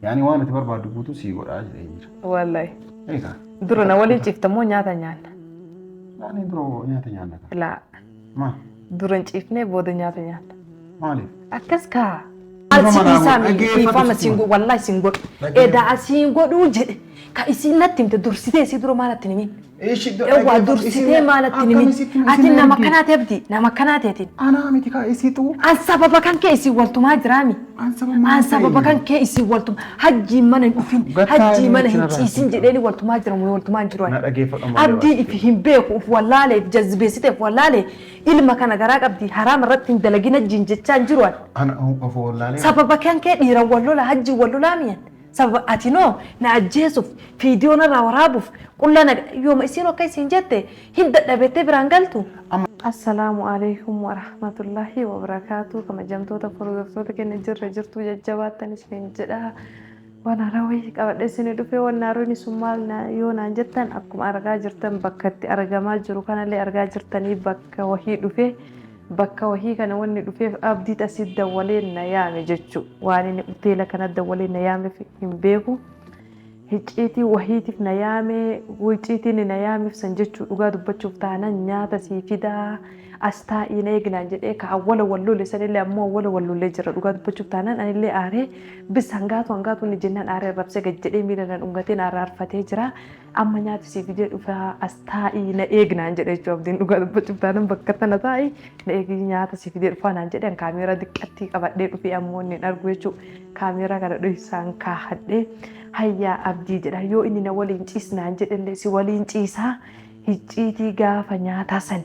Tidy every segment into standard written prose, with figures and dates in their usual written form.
Yaani waan ati barbaaddu guutuu sii godhaa jedhee jira. Wallahi. Eegaa. Dura na waliin ciifta moo nyaata nyaanna? Yaani dura nyaata nyaanna kaa. Laa. Maal? Dura hin ciifnee booda nyaata nyaanna. Maaliif? Akkas kaa. Maal si Dhiifama naa dhiisaa godhi. mi? Dhaggeeffadhu Dhiifama sitti siin hima. godhu wallahi siin godhu. Dhaggeeffadhu. Edaa siin godhuu jedhe. Ka isiin natti himte dursitee isii dura maal natti hin himin? Ishi Ewwaa dursitee maal natti hin himin? Ati nama akkanaa ta'e abdii nama akkanaa ta'eetiin. Anaa miti kaa isiitu. An sababa kan kee isin waltumaa jiraami. An sababa maal An sababa ta'e? kan kee isin waltuma hajjiin mana hin dhufin Gattaa hajjii mana hin inni ciisin jedheeni waltumaa jira moo waltumaa hin jiru ani. Na dhageeffadhu ammallee Abdiin waan if hin beeku uf wallaale if jazbeessite uf wallaale ilma kana garaa qabdi haraama irratti hin dalagin hajjiin jechaa hin jiru ani. Ana of wallaalee. Sababa kan kee dhiiran wal lola hajjiin wal lolaa miyan. Sababa ati noo na ajjeesuuf fiidiyoo narraa waraabuuf qullaa na yooma isiin akka isiin jette hin dadhabettee biraan galtu. Assalaamu Aleykum Warahmatullahi Wabarakaatuh Kabajamtoota hordoftoota keenya jirra jirtuu jajjabaattan isiniin jedha. Waan haaraa wayii qabadhee isinii dhufe waan haaraan sun maal yoo naan jettan akkuma argaa jirtan bakka itti argamaa jiru kanallee argaa jirtanii bakka wahii dhufe bakka wahii kana wanni dhufeef abdiit asii dawwalee na yaame jechuu waan inni hoteela kana dawwalee na yaameef hin beeku. Hicciitii wahiitiif na yaame hicciitiin na yaameef san jechuu dhugaa dubbachuuf taanan nyaata sii fidaa as taa'ii na eegnaan jedhee ka awwala wal lole sanillee ammoo awwala wal lolee jira dhugaa dubbachuuf taanaan anillee aaree bis hangaatu hangaatu inni jennaan aaree arrabsee gad jedhee miila na dhungatee na araarfatee jira amma nyaata sii fidee dhufaa as taa'ii na eegnaan jedhe jechuudha abdiin dhugaa dubbachuuf taanaan bakka tana taa'ii na eegi nyaata sii fidee dhufaa naan jedhe kaameeraa diqqattii qabadhee dhufee ammoo inni hin argu jechuudha kaameeraa kana dhoksaan kaahadhee hayyaa abdii jedha yoo inni na waliin ciisnaan jedhellee si waliin ciisaa hicciitii gaafa nyaataa san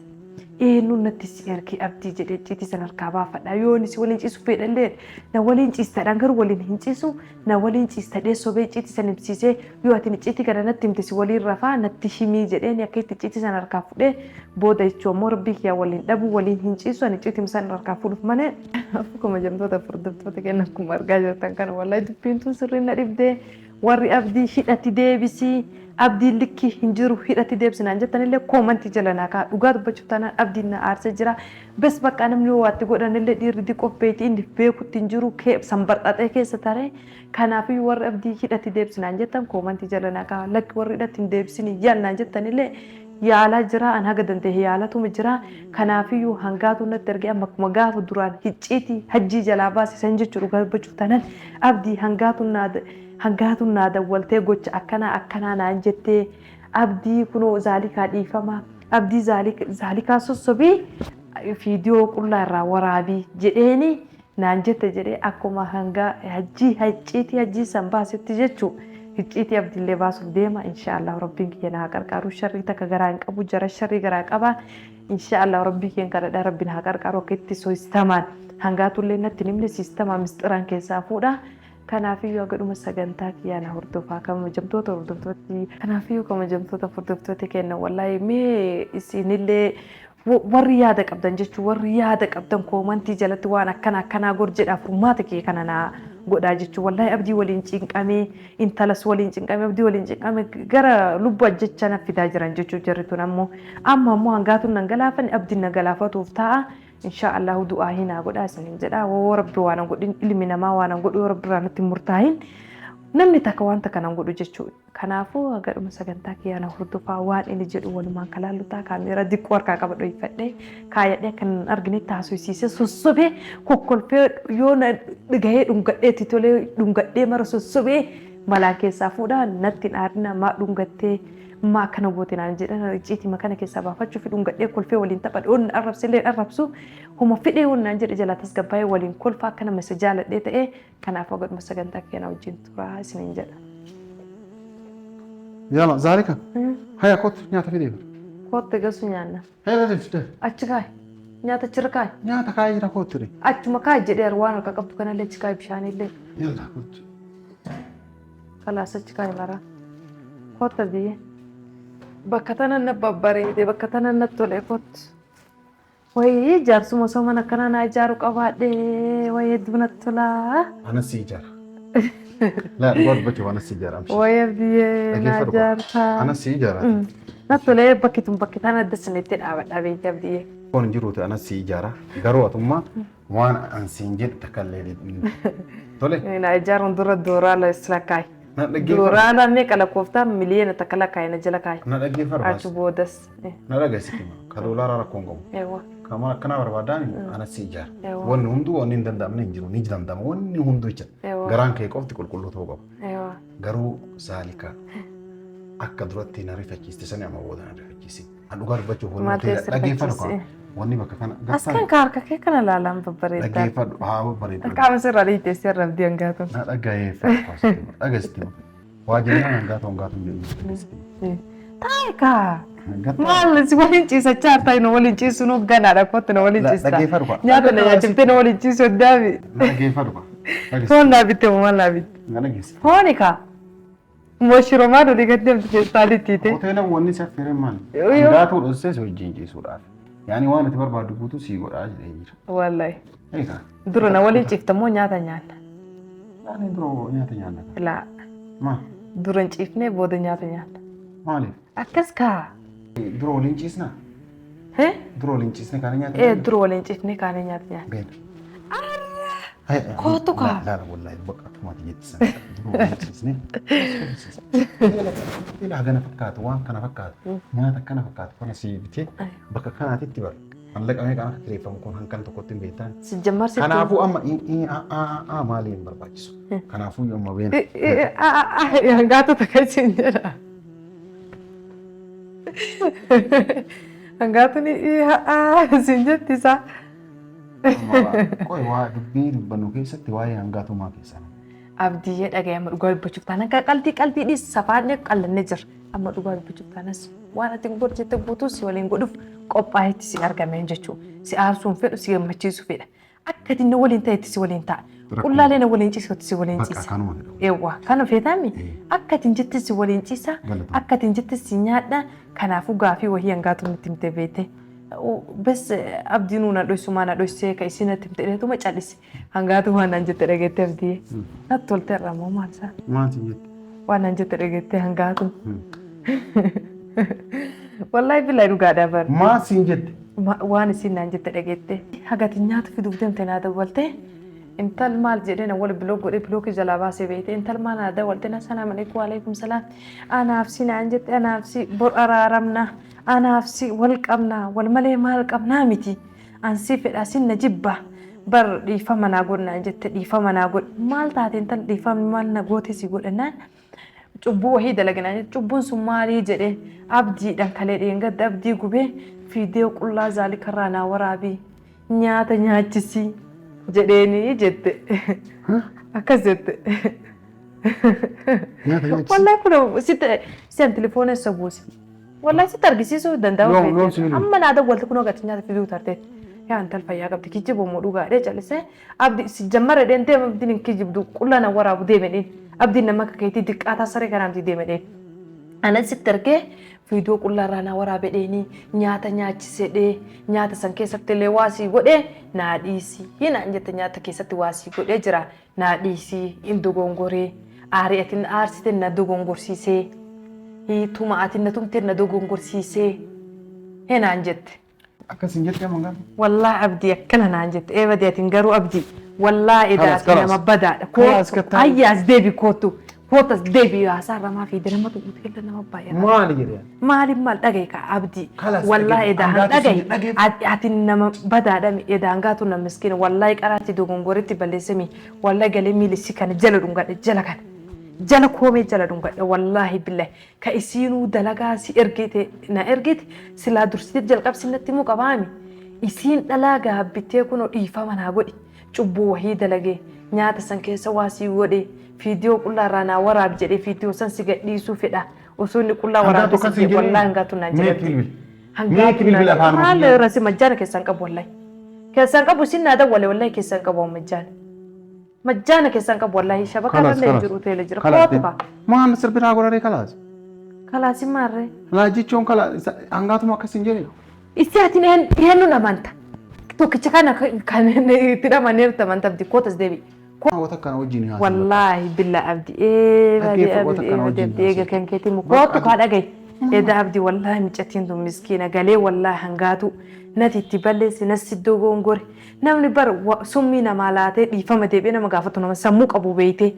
eenyuun natti si erge abdii jedhee icciitii san harkaa baafadha yoo inni si waliin ciisu fedhallee na waliin ciistadhaan garuu waliin hin ciisu na waliin ciistadhee sobee icciitii san himsiisee yoo ati icciitii kana natti himte si waliin rafaa natti himii jedheen akka itti icciitii san harkaa fudhee booda jechuu ammoo rabbii kiyyaa waliin dhabuu waliin hin ciisu ani icciitii san harkaa fuudhuuf malee. Akkuma jamtoota hordoftoota keenya akkuma argaa jirtan kana wallahi dubbiin tun sirriin na dhibdee warri abdii hidhati deebisii abdiin likkii hin jiru hidhati deebisi naan jettanillee koomantii jala naa ka'a dhugaa dubbachuuf taanaan abdiin na aarsee jira bes bakka namni yoo waatti godhanillee dhiirri diqoof beeyti inni beekutti hin jiru sanbarxaxee keessa taree kanaafiyyuu warri abdii hidhati deebisi naan jettan koomantii jala naa ka'a lakki warri hidhati hin deebisin yaal naan jettanillee yaalaa jira an haga danda'e yaalatuma jira kanaafiyyuu hangaatu natti ergee amma akkuma gaafa duraan hicciitii hajjii jalaa baase san jechuu dhugaa dubbachuuf taanaan abdii hangaatu naa hangaatu naa dawwaltee gocha akkanaa akkanaa naan jettee abdii kunoo zaalikaa dhiifama abdii zaalikaa sossobii fiidiyoo qullaa irraa waraabii jedheeni naan jette jedhee akkuma hanga hajjii hicciitii hajjii san baasetti jechuu hicciitii abdiillee baasuuf deema inshaallah rabbiin kiyya na haa qarqaaru sharrii takka garaa hin qabu jara sharrii garaa qaba inshaallah rabbii kiyyan kadhadha rabbiin haa qarqaaru akka itti sistamaan hangaatullee natti hin himne sistamaa misxiraan keessaa fuudha kanaafiyyuu haga dhuma sagantaa kiyyaa na hordofaa kabajamtoota hordoftooti kanaafiyyuu kabajamtoota hordoftoota kenna wallaahi mee isinillee warri yaada qabdan jechuun warri yaada qabdan koomantii jalatti waan akkana akkanaa gor jedhaa furmaata kee kana naa godhaa jechuun wallaahi abdii waliin cinqamee intalas waliin cinqamee abdii waliin cinqamee gara lubbu ajjecha na fidaa jiran jechuun jarri tun ammoo amma ammoo hangaatuun nan galaafanne abdiin na galaafatuuf ta'a insha Allahu du'aa hinaa godhaa isiniin jedha woo rabbi waan hin godhin ilmi namaa waan hin godhu yoo rabbi irraa natti hin murtaahin namni takka waan takka nan godhu jechuudha. Kanaafuu haga dhuma sagantaa kiyyaa na hordofaa waan inni jedhu walumaan kalaallu ta'a kaameeraa diqqoo harkaa qaba dhoyfadhee kaayadhee akka hin arginetti haasofsiisee sossobee kokkolfee yoo na gahee dhungadheetti tolee dhungadhee mara sossobee malaan keessaa fuudhaa natti hin aadina maa dhungattee maa akkana goote naan jedhan icciitii makana keessaa baafachuu fi dhungadhee kolfee waliin taphadhe oon arrabsillee arrabsu homa fedhee oon naan jedhe jalaa tasgabbaa'ee waliin kolfa akka nama isa jaaladhee ta'ee kanaaf haga dhuma sagantaa kiyyaa wajjin turaa isiniin jedha. Yala Zaalika. Haya kottu nyaata fidee. Kootte gasu nyaanna. Haya dafii dafii. Achi kaayi. Nyaata achirra kaayi. Nyaata kaayee jira kottu re. Achuma kaayi jedheera waan harka qabdu kanallee achi kaayi bishaanillee. Yalla kottu. Kalaas achi kaayi maraa. Kootta biyye. Bakka tana na babbareede bakka tana na tole kottu. Wayii jaarsuma osoo mana akkanaa naa ijaaru qabaadhe wayii hedduu natti tolaa. Anas si ijaara. Laa dhugaa dubbachuuf anas si ijaara amshi. Wayii abdiyyee naa Dhaggeeffadhu. ijaarta. Anas si ijaara. Natti tolee bakki tun bakki tana adda isinitti dhaabadha beekte abdiyyee. Rakkoon hin jiruuti anas si ijaara. Garuu atummaa waan an siin jedhu takka illee tole. Na ijaaruun dura dooraala lakkaa'e. Na dhaggeeffadhu. Dooraala meeqa lakkooftaa miliyoona takka lakkaa'e na jala kaa'e. Na dhaggeeffadhu. Achi boodas. Na dhageessitti hima. Ka doolaaraa rakkoo hin qabu. Eewwa. Kama akkanaa barbaadaan anas si ijaara. Eewwa. Wanni hunduu wanni hin danda'amne hin jiru ni danda'ama wanni hunduu jecha. Eewwa. Garaan kee qofti qulqulluu ta'uu qaba. Eewwa. Garuu zaalika akka duratti na rifachiiste sani amma booda na rifachiisi. An dhugaa dubbachuuf wanni Maal hoteela ta'e si dhaggeeffadhu rifachiise? kaa. Wanni bakka kana As kan ka harka kee kana ilaalaan babbareedaa. Dhaggeeffadhu haa babbareedu. Qaama sirraa dhiitee sirra abdii hangaatu. Na dhaggeeffadhu dhaggeessitti. Waa jennaan hangaatu hangaatu hin jedhu dhaggeessitti. Taa'e kaa. Hangaatu. Maal si waliin ciisachaa hartaa nu waliin ciisu nu ganaadha kottu na waliin ciista. Dhaggeeffadhu kaa. Nyaata na nyaachifte na waliin ciisu addaabi. Na dhaggeeffadhu kaa. Dhaggeessitti. Foon naa bitte moo maal naa bitte? Na dhageessitti. Fooni kaa. Moo shiromaan olii gad deemtu feestaalitti hiite. Hoteela wanni si affeereen maali? Yoo, yoo. Hangaatuu dhossee si wajjin ciisuudhaaf. Yaani waan ati barbaaddu guutuu sii godhaa jedhee jira. Wallahi. Eegaa. Dura na waliin ciifta moo nyaata nyaanna? Yaani dura nyaata nyaanna. Laa. Maal? Dura hin ciifnee booda nyaata nyaanna. Maaliif? Akkas kaa. Dura waliin ciisnaa? Hee? Dura waliin ciisnee kaanee nyaata Ee dura waliin ciifnee kaanee nyaata nyaanna. Beena. Kootu kaa. Laala wallahi bakka akkuma ati jette sana. Dura waliin ciisnee. Hoteela hagana fakkaatu waan kana fakkaatu nyaata akkana fakkaatu kana sii bitee bakka kanaatitti bara. Mallaqa meeqaan akka kireeffamu kun hankan tokkotti hin beektan. Si jammarsitti. Kanaafuu amma a maali hin barbaachisu. Kanaafuu amma beena. Hangaatu takka isin jedha. Hangaatuun isin jetti isaa. Qoy waa dubbii dubbannu keessatti waa'ee hangaatumaa keessaa. Abdiyyee dhaga'ee amma dhugaa dubbachuuf taanaan kan qalbii qalbii dhiis safaanne qallanne jira. Amma dhugaa dubbachuuf taanas waan ati godhu jette guutuu si waliin godhuuf qophaa'etti si argameen jechuudha. Si aarsuun fedhu si gammachiisu fedha. Akka ati na waliin ta'etti si waliin ta'a. Qullaalee na waliin ciisutti si waliin Bakka ciisa. kanuma fedhu. Eewwa kana feetami akka ati jette si waliin ciisa Galatama. akka ati jette si nyaadha kanaafuu gaafii wahii hangaatu nutti himte beete. Bes abdii nuu na dhoysumaa na dhoysee ka isin natti himte dheetuma callise hangaatu waan naan jette dhageette abdii. Natti tolte irraa moo maal isaa? Maal siin jette? Waan naan jette dhageette hangaatu. Wallaahi billahi dhugaadhaa bar. Maal siin jette? Waan isin naan jette dhageette. Hagati nyaata fiduuf deemte naa dawwalte. Intal maal jedhee na wal biloo godhee bilookii jalaa baasee beekte. Intal maal naa dawwalte na salaam alaikum waalaikum salaam. Anaaf si naan jette anaaf si bor araaramna. Anaaf si wal qabna wal malee maal qabnaa miti. An si fedha sin na jibba. Bar dhiifama naa godhi naan jette dhiifama naa godhi. Maal taate intal dhiifamni maal na goote si godhannaan. Cubbuu wahii dalaginaan jette cubbuun sun maalii jedhee abdiidhaan kalee dheengadda abdii gubee fiidee qullaa zaalikarraa naa waraabii nyaata nyaachisii jedheenii jette. Akkas jette. Nyaata nyaachisi. Wallahi kun sitti si'an telefoona isa buuse. Wallahi sitti argisiisuu danda'u. Yoom- yoom si bilbile? Amma naa dawwalte kunoo gati nyaata fiduu tarte. Yaa intal fayyaa qabdi kijjibu moo dhugaadhee callisee abdi si jammara dheen deema abdiin hin kijibdu qullaa na waraabu deeme dheen. Abdiin nama akka keetii diqqaataa saree kanaa miti deeme dheen. Anan sitti argee viidiyoo qullaa irraa naa waraabe dheeni nyaata nyaachise dhee nyaata san keessatti illee waa sii godhee naa dhiisii naan jette nyaata keessatti waa sii godhee jira naa dhiisii hin dogongoree aarii ati na aarsite na dogongorsiisee tuma ati na tumte na dogongorsiisee hee naan jette. Akkas hin jette amma gaafa. Wallaahi abdii akkana naan jette ee badii atiin garuu abdii wallaahi edaa Kalas, ati kalas. nama badaadha. Kalas, kattaa. Ayya as deebi kootu kootu as deebi haasaa irra fi nama tuquu nama baay'ee. Maali jedhee? Maaliif maal dhagaye ka abdii Kalas, wallaahi edaa han hangaatu dhagaye sin dhagaye. ati nama badaadha edaa hangaatu na miskiina wallaahi qaraatti dogongoritti balleessami wallaahi galee miilisi kana jala dhungadhe jala kana jala koomee jala dhungadhe wallaahi billahi ka isiinuu dalagaa si ergite na ergite silaa dursite jalqabsi natti himuu qabaami isiin dhalaa gaabbitee kunoo dhiifama naa godhi cubbuu wahii dalage nyaata san keessa waa sii godhe fiidiyoo qullaa irraa naa waraab jedhee fiidiyoo san si gadhiisuu fedha osoo inni qullaa Hangaatu waraabee akkas si hin jedhe jedhee? wallaahi hangaatu naan Meetti jedhe. bilbili. Meetti bilbili afaan Maal Oromoo. rasi majjaana keessan qabu wallahi. Keessan qabu isin naa dawwale wallahi keessan qabu majjaana. Majjaana keessan qabu wallahi shabaka Kalas, irra kalas. jiru teele jira. Kalas. Kootu kaa. Maal sirbinaa godharee kalaas? Kalaasi maarree. Laa jechuun kalaas hangaatuma akkas hin jedhee? Issi ati eenyuun amanta? Tokkicha kana kan itti amaneerta amanta abdii kootas deebi. Wata akkana wajjin haasa'u. Wallaahi billaa abdii ee badii Dhaggeeffadhu abdii kana ee badii wajjin abdii eega haasa'u. kan keetii mu Bakka kootu kaa dhagaye. Edaa Abdi, wallaahi micattiin tun miskiina galee, wallaahi hangaatu nati itti balleesse, nasi dogongore. Namni bar summii namaa laatee dhiifama deebi'ee nama gaafatu nama sammuu qabu beeytee.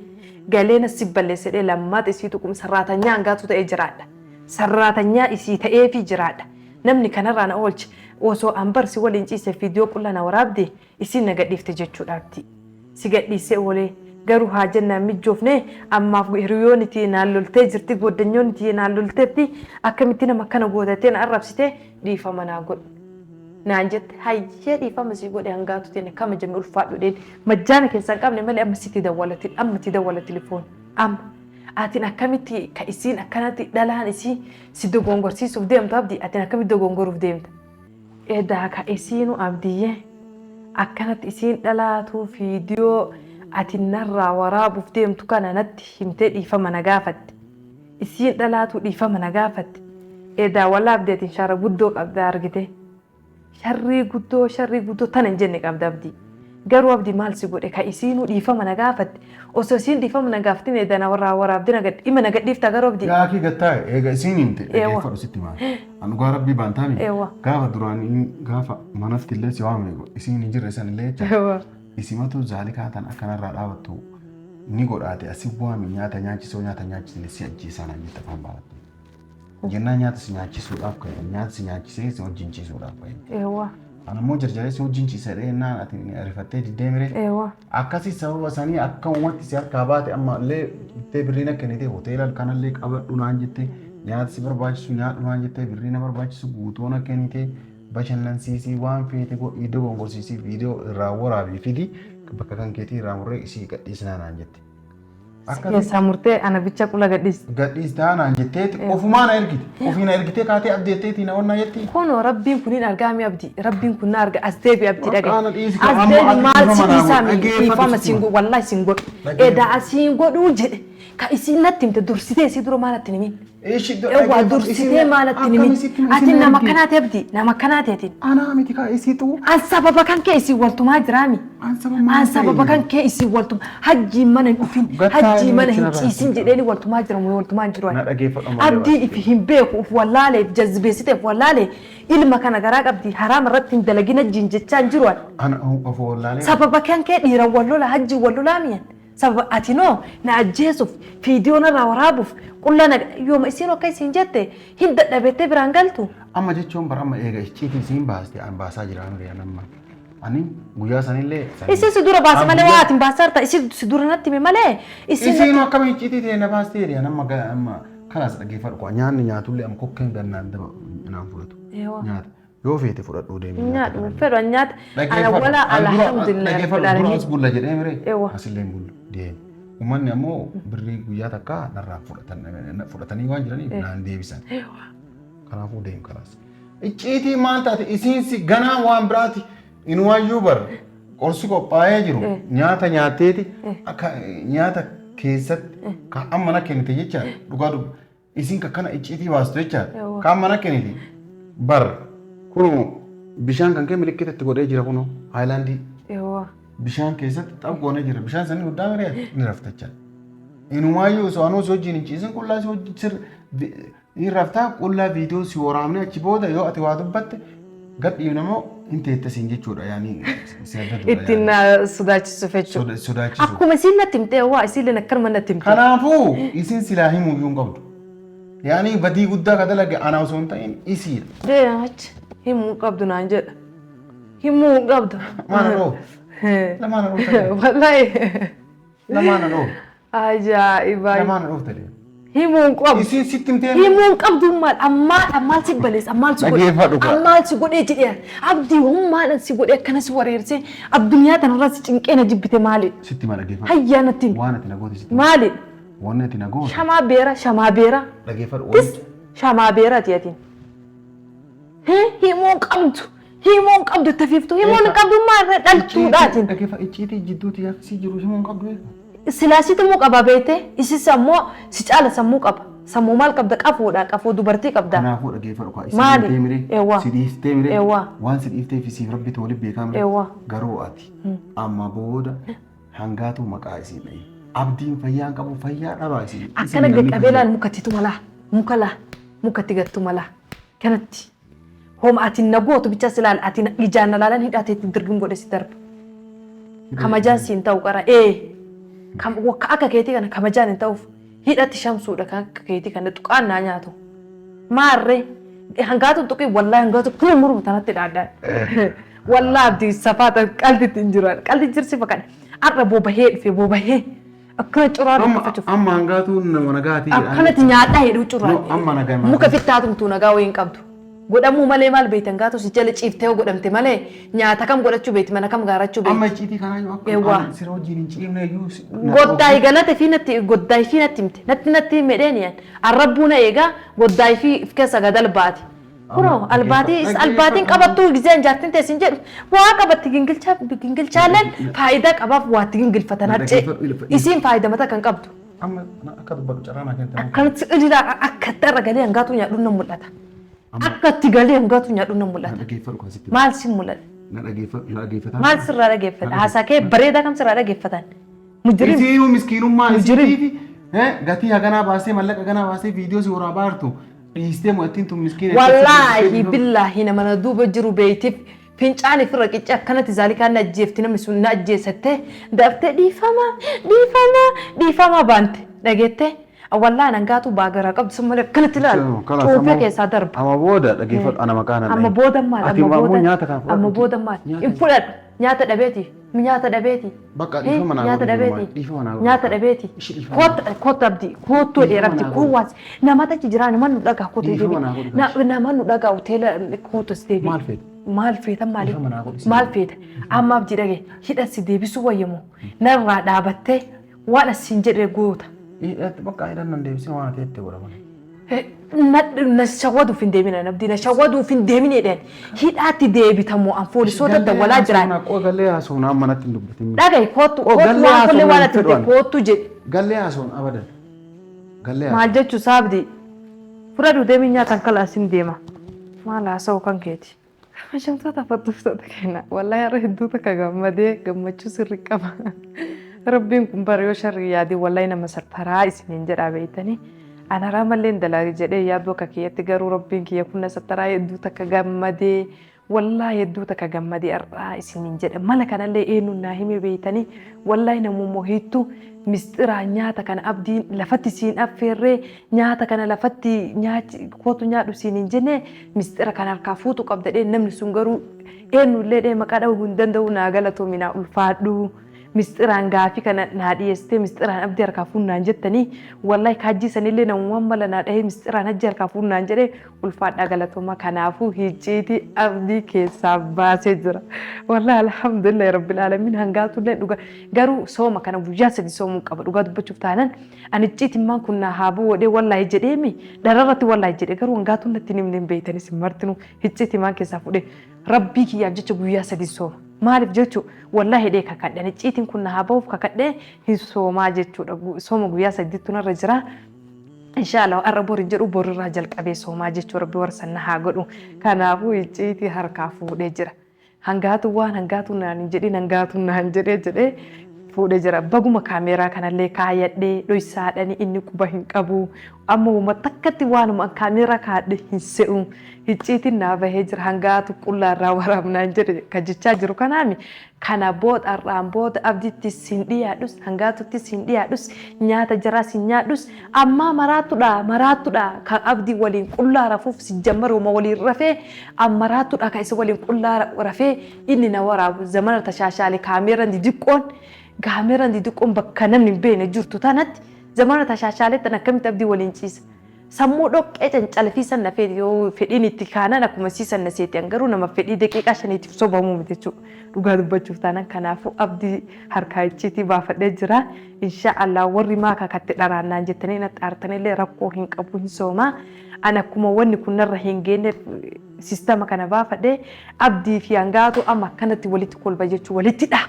Galee nasi balleesse dhee, lammaata isii tuqum, sarraatanyaa hangaatu ta'ee jiraadha. Sarraatanyaa isii ta'eefii jiraadha. Namni kanarraa na oolche, osoo an bar si waliin ciise viidiyoo qullaa na waraabde, isiin na gadhiifte jechuudha Abdii. Si gadhiisee oolee garuu haa jennaan mijjoofne. Ammaaf hiriyoonni tiyya naan loltee jirti, gooddanyoonni tiyya naan lolteetti, akkamitti nama akkana gootattee na arrabsite, dhiifama naa godhi naan jette. Hayyee, dhiifama sii godhe hangaatu teenya, kama jenne ulfaadhu dheen majjaana keessaa hin qabne malee. Amma sitti dawwalati, amma itti dawwala tilifoon. Amma atin akkamitti ka isiin akkanatti dhalaan isii si dogongorsiisuuf deemtu, Abdii, atin akkamitti dogongoruuf deemta? Edaa ka isiinu, Abdiyyee, akkanatti isiin dhalaatuu viidiyoo ati narraa waraabuuf deemtu kana natti himtee dhiifama na gaafatte. Isiin dhalaatuu dhiifama na gaafatte. Edaa walaa Abdii, atin shara guddoo qabda argite. Sharrii guddoo, sharrii guddoo tana hin jenne qabda, Abdii. Garuu Abdii, maal si godhe ka isiinuu dhiifama na gaafatte? Osoo isiin dhiifama na gaafatin edaa na warraa waraabdee na gad dhima na gadhiifta garuu, Abdii? Yaa kee gattaa eega isiin himte Eewwa. dhaggeeffadhu, sitti maal. An dhugaa rabbii baantaami. Eewwa. Gaafa duraan gaafa manatti illee si waame isiin hin jirre san illee jecha. Eewwa. Isimatu zaalikaa tan akkanarraa dhaabattu ni godhaate, asi waami, nyaata nyaachisoo, nyaata nyaachisne si ajjeesaa naan jette afaan baalatte. Jennaan nyaata si nyaachisuudhaaf ka'e, nyaata si nyaachisee si wajjin ciisuudhaaf ka'e. An ammoo jarjaree si wajjin ciisa jedhee naan ati ariifattee diddee miree. Akkasii sababa sanii akka uumatti si harkaa baate, amma illee bittee birrii na kennite, hoteela kanallee qabadhu naan jette, nyaata si barbaachisu nyaadhu naan jette, birrii na barbaachisu guutuu na kennite, bashannansiisii, waan feete godhii, dogongorsiisii, viidiyoo irraa waraabii fidi, bakka kan keetii irraa murree isii gadhiisnaa naan jette. Si keessaa murtee ana bicha qula gadhiiste. Gadhiistaa naan jetteeti ofumaa na ergite, ofii na ergitee kaatee abdeetteetii na onnaa jetti. Kunoo Rabbiin kun hin argaami, Abdii. Rabbiin kun na arga. As deebi, Abdii, dhaga'i. Maqaan dhiisi As amma deebi ati maal si dhiifama naa dhiisaa godhi. mi? Dhaggeeffadhu Dhiifama sitti siin hima. godhu, wallahi siin godhu. Dhaggeeffadhu. Edaa asiin godhuu jedhe. Ka isiin natti himte dursitee isii dura maal natti hin himin? Ishi Ewwa, dursitee maal natti hin himin? Ati nama akkanaati, Abdii. Nama akkanaati ati. Anaa miti kaa isiitu. An sababa kan kee isin waltumaa jiraami. An sababa maal An sababa ta'e? kan kee isin waltuma hajjiin mana hin dhufin, Gattaa hajjii mana hin inni ciisin jedheeni waltumaa jira moo waltumaa hin jiru ani? Na dhageeffadhu ammallee. Abdiin ifi hin beeku, uf wallaale, if jazzibeessite, uf wallaale, ilma kana garaa qabdi, haraama irratti hin dalagin hajjiin jechaa hin jiru ani. Ana of wallaalee. Sababa kan kee dhiiran wal lola, hajjiin wal lolaa mi'an. Sababa ati noo na ajjeesuuf viidiyoo narraa waraabuuf qullaa na yooma isiin akka isiin jette hin dadhabettee biraan galtu. Amma jechuun bara amma eega icciitii isiin baaste an baasaa jira mire an amma. Ani guyyaa sanillee. Isin si dura baase An malee guyyaa- waa ati hin baasaa jirta. Isin si dura natti hime malee. Isin Isiin natti akkam icciitii ta'e na baastee jedhe. An amma amma kalaas dhaggeeffadhu koo, nyaanni nyaatullee amma kokkeen gannaan daba naan fudhatu. Eewa. Nyaata yoo feete fudhadhuu deemi. Nyaadhu fedhu an nyaata. Ana wala alhamdulillah rabbil Dhaggeeffadhu, dura alamin. as bulla jedhee mire. Eewa. Asillee hin bullu deemi. Uummanni ammoo birrii guyyaa takka narraa fudhatanii waan jiraniif naan deebisan. Kanaafuu deem kalaas. Icciitii maal taate isiin si ganaa waan biraati, inumayyuu bar qorsi qophaa'ee jiru nyaata nyaatteeti, akka nyaata keessatti kan amma na kennite jecha, dhugaa dubba isiin kan kana icciitii baastu jecha, kan amma na kennite bar kunoo bishaan kan kee milikkita itti godhee jira, kunoo haayilaandii bishaan keessatti xab goonee jira, bishaan sanii guddaa miree ni rafta jecha. Inumaayyuu osoo anuu si wajjin hin ciisin qullaa si wajjin sir ni raftaa, qullaa viidiyoo si waraabne, achi booda yoo ati waa dubbatte gad dhiibna moo hin teettasiin jechuudha, yaani si adda. Ittiin na sodaachisuuf jechuudha. Sodaachisu. Akkuma isiin natti himte, waa isiillee akkanuma natti himte. Kanaafuu isin silaa himuu iyyuu hin qabdu. Yaani badii guddaa ka dalage ana osoo hin ta'in isiidha. Dee achi himuu qabdu naan jedha. Himuu hin qabdu. Maal dhoo? Lamaan dhoofta. Wallahi. Lamaan dhoo. Ajaa'iba. Lamaan dhoofta. Himuu hin qabdu. Isin sitti himtee. Himuu hin qabdu maal ammaa maal si baleessa, maal si godhe, Dhaggeeffadhu kaa. maal si godhee jedhee, Abdii, hummaadhaan si godhee akkana si wareersee addunyaa tanarraa si cinqee na jibbite maali? Sitti ma dhaggeeffadhu. Hayyaa, natti himi. Waan ati na goote sitti. Maali? Wanni ati na goote. Shamaa beera, shamaa beera. Dhaggeeffadhu. Tis shamaa beera ati atiin. Himuu hin qabdu. Himuu hin qabdu tafiiftu. Himuu hin qabdu maal dhaltuudhaatiin. Dhaggeeffadhu, icciitii jidduutti akkasii jiru himuu hin qabdu. Silaasitu immoo qaba beekte, isis ammoo si caala sammuu qaba. Sammuu maal qabda? Qafoodha, qafoo dubartii qabda. Kanaafuu dhaggeeffadhu kaa. Isin Maali? dhiiftee miree? Eewwa. Si dhiiftee miree? Eewwa. Waan si dhiifteef siif rabbitu waliin beekaa miree? Eewwa. Garuu ati amma booda hangaatu maqaa isii dhahi. Abdiin fayyaa hin qabu, fayyaa dhabaa isii. Akkana gaqqabee laal, mukattiitu malaa muka laa. Mukatti gattu mala. Kanatti. Homa ati na gootu bicha si laala ati ijaan na laalan hidhaa teetti dirgim godhe si darba. Kamajaan siin ta'u qara ee kam wakka akka keetii kana kamajaan hin ta'uuf hidhatti shamsuudha kan akka keetii kana tuqaan naa nyaatu. Maarree hangaatu tuqii wallaahi hangaatu kun murmu tanatti dhaadhaan. Wallaahi abdii safaa qalditti hin jiru qaldi jirsi fakkaata. Har'a boobahee dhufe boobahee. Akkana curaa Amma dhukkubsachuuf. amma hangaatuun nama nagaatii jedhaan. Akkanatti nyaadhaa jedhu curaa. No, amma nagaa maal? Muka fittaa tumtuu nagaa wayii hin qabdu. Godhamuu malee maal beektan gaatu si jala ciiftee yoo godhamte malee nyaata kam godhachuu beekti mana kam gaarachuu Amma beekti. icciitii kanaa yoo akka Eewwaa. ani sira wajjin hin ciifne iyyuu Goddaay galate fi natti goddaay fi natti himte natti natti medheen yan arrabbuu na eegaa goddaay fi if keessa gadal baati. Kunoo albaatii albaatiin qabattuu gizeen jaartiin teessin jedhu waa qabatti gingilchaa gingilchaalleen faayidaa qabaaf waatti gingilfatan harcee isiin faayidaa mataa kan qabdu. Amma akka dubbadhu carraa naa kennite. Akkanatti ilaa akka itti irra galee hangaatu nyaadhu nan mul'ata. Akka itti galee hangaatu nyaadhu nan Na mul'ata. dhageeffadhu kan sitti. Maal si mul'ata? Na dhageeffadhu na dhageeffata. Maal sirraa dhageeffata? Haasaa kee bareedaa kam sirraa dhageeffatan? Mujrim. Isiinuu miskiinummaa Mujrim. isiitiifi gatii haganaa baasee mallaqa haganaa baasee viidiyoo si waraabaa jirtu dhiistee mo'attiin tun miskiina. Wallaahi billaahi nama na duuba jiru beeytiif fincaan ifirra qicce akkanatti zaalikaan na ajjeefti namni sun na ajjeesatte daftee dhiifama dhiifama dhiifama baante dhageette wallaahi nangaatu baagaraa qabdu sun malee akkanatti ilaala cuuphee keessaa darba. Amma booda dhageeffadhu ana maqaa nan Amma booda maal Ati amma ammoo booda nyaata kana fudhadhu. amma booda maal Nyaata hin fudhadhu nyaata dhabeeti nyaata dhabeeti. Bakka dhiifama naa Nyaata godhi dhabeeti. dhiifama naa godhi. Nyaata dhabeeti. Ishii dhiifama naa Kootta kootta abdii koottuu dheera abdii Dhiifama naa koo waas namatu achi jira nama nu dhagaa kootu Dhiifama naa godhi deebi. Nama nu dhagaa hoteela kootu as deebi. Maal feeta? Maal feeta maali? Dhiifama naa godhi. Maal feeta? Amma abdii dhage hidha si deebisuu wayyamu narraa dhaabattee waan asiin jedhe goota. Bakka hidhan nan deebisee waan ati jette godha malee. Na shawwaduuf hin deemina abdii na shawwaduuf hin deemine jedheen hidhaatti deebitamu an poolisoota dawwalaa jiraan. Qoo gallee haasawuun amma natti hin dubbatin. Dhagahi koottu Oh, koottu gallee waan kullee haasawuun waan ati fedhu fide ani. koottu jedhe. Gallee haasawuun abadan. Gallee Maal jechuu saabdi fudhadhu deemi nyaatan kalaas hin deema. Maal haasa'u kan keeti. Kabajamtoota hordoftoota keenya wallaahi har'a hedduu takka gammadee gammachuu sirri qaba. Rabbiin kun bara yoo sharri yaadee wallaahi nama sattaraa isiniin jedhaa beeytanii. Ana haraa mallee hin dalagu jedhee yaaduu akka kiyyatti garuu rabbiin kiyya kun na sattaraa hedduu takka gammadee wallaahi hedduu takka gammadee har'aa isiniin jedha. Mala kanallee eenyuun naa hime beeytanii wallaahi namummoo hiittuu mistiraa nyaata kana abdiin lafatti siin affeerree nyaata kana lafatti nyaachi kootu nyaadhu siin hin jenne mistira kana harkaa fuutu qabda dhee namni sun garuu eenyullee dhee maqaa dhahuu hin danda'u naa galatoomi naa ulfaadhu mistiraan gaafii kana naa dhiyeessitee mistiraan abdii harkaa fuunnaan jettanii wallahi kaajjii sanillee namumaan mala naa dhahee mistiraan hajji harkaa fuunnaan jedhee ulfaadhaa galatooma kanaafuu hicciitii abdii keessaa baasee jira wallahi alhamdulillahi rabbil aalamiin hangaatullee dhuga garuu sooma kana guyyaa sadi soomuu qaba dhugaa dubbachuuf taanan ani icciitimmaan kun naa haa bu'u jedhee wallaahi jedheemi dhararratti wallaahi jedhe garuu hangaatuun natti hin himne hin beeytanis martinuu icciitimmaan keessaa fuudhee rabbii kiyyaaf jecha guyyaa sadi sooma. Maaliif jechuun wallaahi hidhee kakadhe ani icciitiin kun na haa ba'uuf kakadhee hin soomaa jechuudha. Sooma guyyaa sadiitu narra jira. Inshaallah har'a bor hin jedhu borirraa jalqabee soomaa jechuu rabbi warra sana haa godhu. Kanaafuu icciitii harkaa fuudhee jira. Hangaatu waan hangaatu naan hin jedhin hangaatu naan jedhee jedhee fuudhee jira. Baguma kaameeraa kanallee kaayadhee dhoysaadhani inni quba hin qabu. Amma wama takkatti waanuma an kaameeraa kaadhe hin se'u. Icciitiin naa bahee jira hangaatu qullaarraa waraabnaan jedhe kan jechaa jiru kanaami. Kana booda har'aan booda abdiittis hin dhiyaadhus hangaatuttis hin dhiyaadhus nyaata jaraas hin nyaadhus ammaa maraatudha maraatudha kan abdii waliin qullaa rafuuf si jammaruma waliin rafee ammaraatudha kan isa waliin qullaa rafee inni na waraabu zamana tashaashaale kaameeraan didiqqoon kaameeraan didiqqoon bakka namni hin beekne jirtu tanatti zamana tashaashaaletti akkamitti abdii waliin ciisa. Sammuu dhoqqee cancalfiisan na fedhi yoo fedhiin itti kaanan akkuma siisan na seeti garuu nama fedhii daqiiqaa shaniitiif sobamuu miti jechuudha. Dhugaa dubbachuuf taanan kanaafuu abdii harkaa icciitii baafadhee jira. Insha Allah warri maa kakatte dharaannaan jettanii na xaartanillee rakkoo hin qabu hin soomaa. Ani akkuma wanni kun narra hin geenye sistama kana baafadhee abdii fi hangaatu amma akkanatti walitti kolba jechuu walittidha.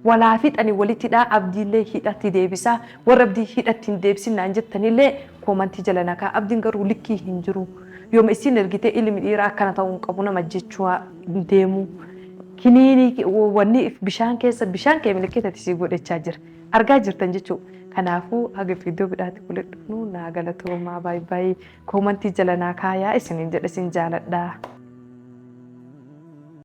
Walaa fixani walittidha abdiillee hidhatti deebisa warra abdii hidhatti hin deebisin naan jettanillee koomantii jala nakaa abdiin garuu likkii hin jiru yooma isin ergite ilmi dhiiraa akkana ta'uu hin qabu nama jechuu hin deemu kiniinii wanni bishaan keessa bishaan kee milikkitati sii godhachaa jira argaa jirtan jechuu. Kanaafuu haga viidiyoo biraatti walitti dhufnu naa galatoomaa, baay'ee baay'ee koomantii jala naa kaayaa isiniin jedha, isin jaaladha.